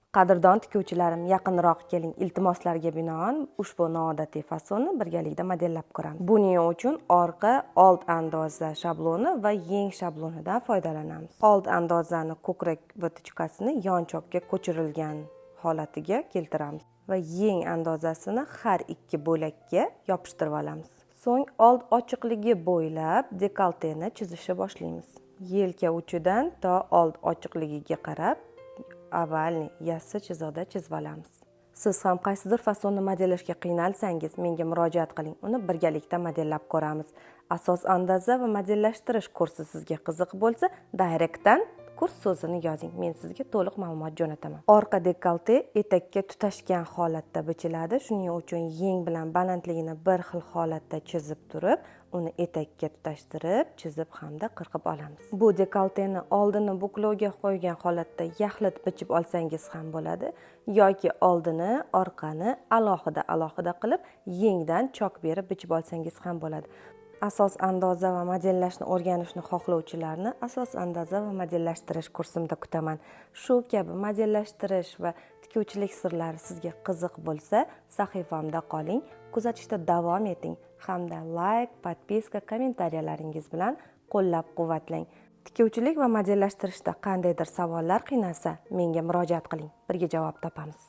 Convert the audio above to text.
Qadrdon tikuvchilarim, yaqinroq keling. Iltimoslarga binoan ushbu noodatiy fasonni birgalikda modellab ko'ramiz. Buning uchun orqa, old andoza shabloni va yeng shablonidan foydalanamiz. Old andozani ko'krak вытачка sini yon chokka ko'chirilgan holatiga keltiramiz va yeng andozasini har ikki bo'lakka yopishtirib olamiz. So'ng old ochiqligi bo'ylab dekolteni chizishni boshlaymiz. Yelka uchidan to old ochiqligiga qarab овальный, yassi chiziqda chizib olamiz. Siz ham qaysidir fasonni modellashga qiynalsangiz, menga murojaat qiling, uni birgalikda modellab ko'ramiz. Asos andoza va modellashtirish kursi sizga qiziq bo'lsa, direktdan "kurs" so'zini yozing, men sizga to'liq ma'lumot jo'nataman. Orqa dekolte etakka tutashgan holatda bichiladi. Shuning uchun yeng bilan balandligini bir xil holatda chizib turib, uni etakka tutashtirib chizib hamda qirqib olamiz. Bu dekolteni oldini buklovga qo'ygan holatda yaxlit bichib olsangiz ham bo'ladi yoki oldini, orqani alohida alohida qilib, yengdan chok berib bichib olsangiz ham bo'ladi. Asos andoza va modellashni o'rganishni xohlovchilarni asos andoza va modellashtirish kursimda kutaman. Shu kabi modellashtirish va tikuvchilik sirlari sizga qiziq bo'lsa, sahifamda qoling, kuzatishda davom eting hamda layk, подписка, kommentariyalaringiz bilan qo'llab quvvatlang. Tikuvchilik va modellashtirishda qandaydir savollar qiynalsa, menga murojaat qiling, birga javob topamiz.